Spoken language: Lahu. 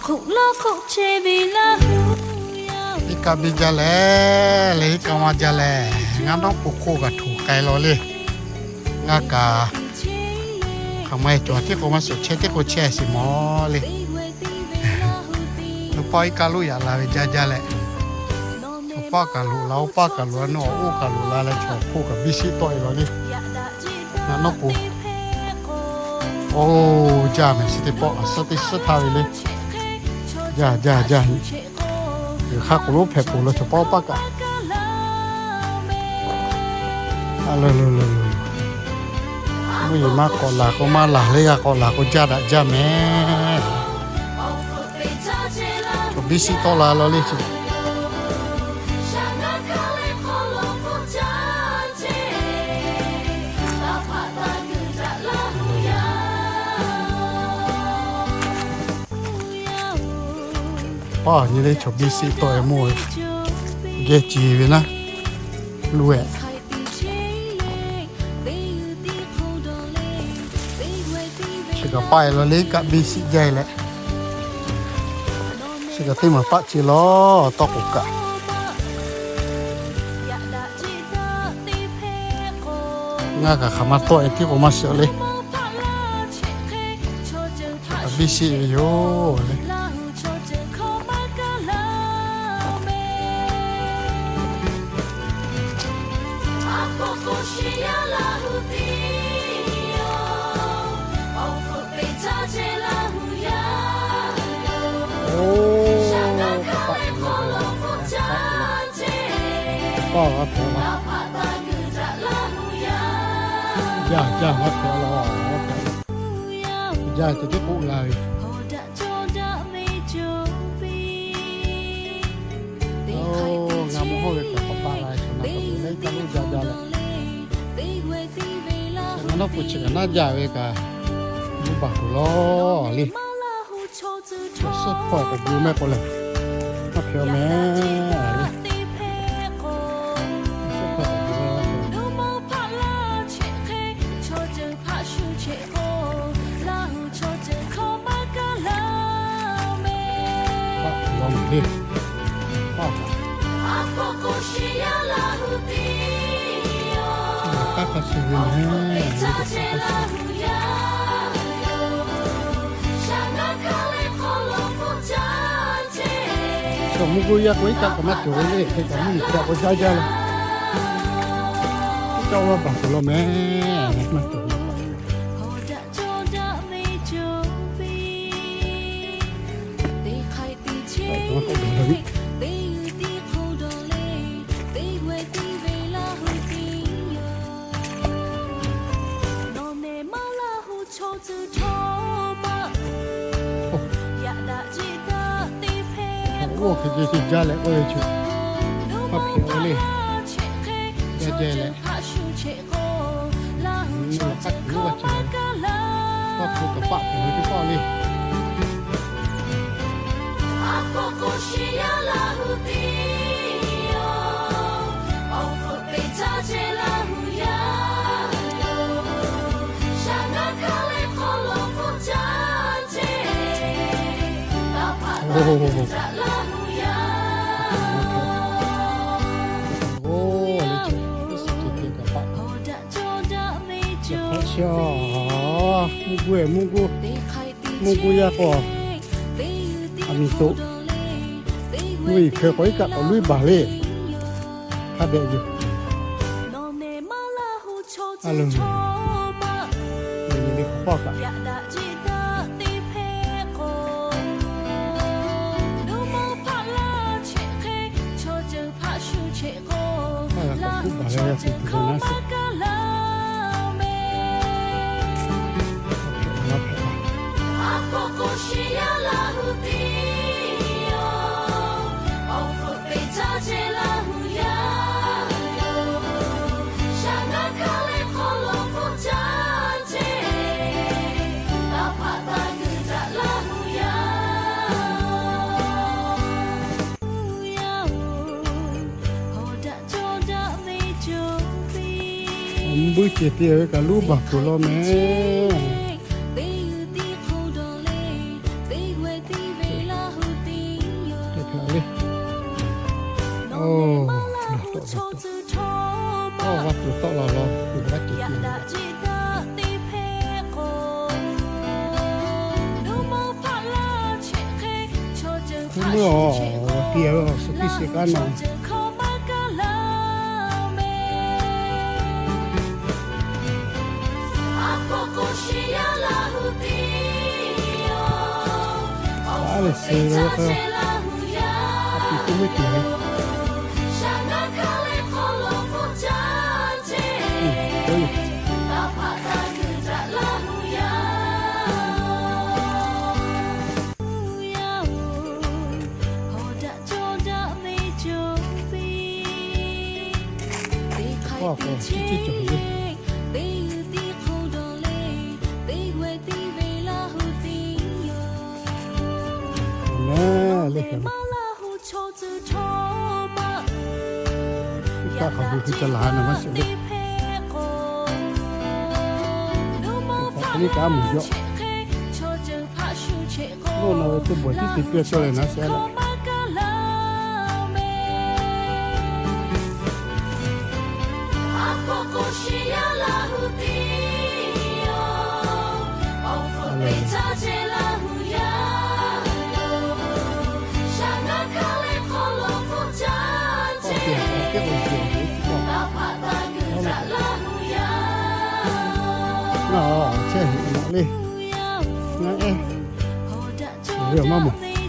Hk'oˆ lawˇ hk'oˆ chehˇ ve Laˇ huˍ yaˇ-oˬ, iˉ kaˆ biˇ jaˇ leh, leh iˉ kaˆ maˇ jaˇ leh, ngaˇ nawˉ po hk'oˆ kaꞈ htoꞈ k'ai law le. Ngaˇ kaꞈ hk'aˬ ma e cawˬ tiˉ k'o maˇ suhˍ chehˇ tiˉ k'o chehˇ sheˍ mawˬ le. Lo paˆ iˉ kaˆ loˆ yaꞈ la ve jaˇ jaˇ leh, lo paˆ kaꞈ loꞈ la, oˇ paˆ kaꞈ loꞈ la, nawˬ oˇ kaꞈ loꞈ la leh chaw hk'oˆ kaꞈ biˇ siˆ tawˆ e law le. Ngaˇ nawˉ po, oˇ, jaˇ mehˍ, chi teˇ pawˆ a suhˉ teˇ suhˉ htaˇ ve le. Jaˇ jaˇ jaˇ. G'uiˬ hk'aˇ k'oˍ lonˉ hpehꞈ poˬ lo chaw paˆ paˆ kaꞈ. A le le le le. Mvuhˇ yeˬ maˇ k'awꞈ laˬ k'o maˇ laˬ le, g'a k'awꞈ laˬ k'o jaˇ daꞈ jaˇ mehˍ. Chaw biˇ siˆ tawˆ la law le chi. Paˇ nyi le chaw biˇ siˆ tawˆ e mawˬ ve, geh ce ve naˉ, luˬ e. Chi kaꞈ paˆ e law le, kaꞈ biˇ siˆ jaˇ e leh, chi kaꞈ teˇ maˬ paˆ ce law, tawˇ k'oˍ kaꞈ. Ngaˇ kaꞈ hk'aˬ ma tawˆ e tiˉ k'o maˇ shiˍ le. Biˇ siˆ ve yoˬ le. Oˇ, paˇ g'a hpehꞈ la. Jaˇ jaˇ g'a hpehꞈ la, g'a hpehꞈ la. Jaˇ ceh tiˉ k'oˆ g'a ve. Oˇ, ngaˬ mvuhˇ hawˇ ve kaꞈ k'awꞈ paˆ la, chaw naˬ k'awꞈ ve leh iˉ kaˆ loˆ jaˇ jaˇ leh, ngaˇ nawˉ po chi kaꞈ naˉ jaˇ ve kaꞈ, mvuhˇ baˬ kuˬ lawˬ le. Suhˉ hpawˇ k'awꞈ gu mehˆ k'o lehˬ, maˇ hpehꞈ mehˍ le. Suhˉ hpawˇ k'awꞈ gu mehˍ le. Paˆ kaꞈ, kaˇ hk'a shuˍ ve mehˍ. Chaw mvuhˇ guˇ yaˇ k'o iˉ kaˆ kaꞈ maˇ cawˬ ve le, hk'e kaꞈ mvuhˇ yeˬ hpehꞈ k'o jaˇ jaˇ le. Iˉ kaˆ oˇ laˇ baˬ kuˬ law mehˍ, maˇ cawˬ ve. Oˇ hk'e ce ce jaˇ leh k'oˆ ve chi, maˇ hpehꞈ ve le. Jaˇ jaˇ leh, nyi ma hk'aˇ kuˬ loˉ g'a ce la ve, tawˇ hk'oˆ kaꞈ paˆ kuˬ ve teˇ pawˆ le. Oˇ, le chi, iˉ suhˍ ceh ceh kaꞈ paˆ. Mvuhˇ guˇ, mvuhˇ guˇ, mvuhˇ guˇ yaˇ k'o, aˬ miˍ toꞈ, mvuhˇ yeˬ hk'e k'awꞈ iˉ kaˆ k'awꞈ loꞈ e baˬ le. Hk'a dehꞈ yoˬ. A le, le le k'awꞈ paˆ kaꞈ. Paˆ g'a k'awꞈ kuˉ baˬ leh g'a suh tuˬ ve naˉ sheˍ. Awˬ mvuhˇ buiˇ cehˬ te ve kaꞈ loˉ baˬ kuˬ law mehˍ. Tawˆ la law, g'aˇ ceh ceh. Hk'e meuˇ awˬ, tiˇ suhˍ tiˇ suhˍ kaꞈ nawˬ. Aˉ lehˬ, suh ve k'o, a piˍ teˇ meuˇ tiˍ ve. K'o, k'o, ciˉ ciˉ cawˬ ve. Mehˉ leh kaꞈ, teˇ hpaˍ hk'aˬ hui hk'e ca laˬ ha na maˇ shiˍ le. Teˇ hpaˍ hk'e le kaꞈ a moˍ jaw. Nawˬ na ve teˇ bawˬ tiˉ te piˇ cawˇ leh naˉ shehˍ laˇ. Ngaˬ chehˇ heꞈ naꞈ le. Ngaˬ ehˉ ve awˬ maˇ mawˬ.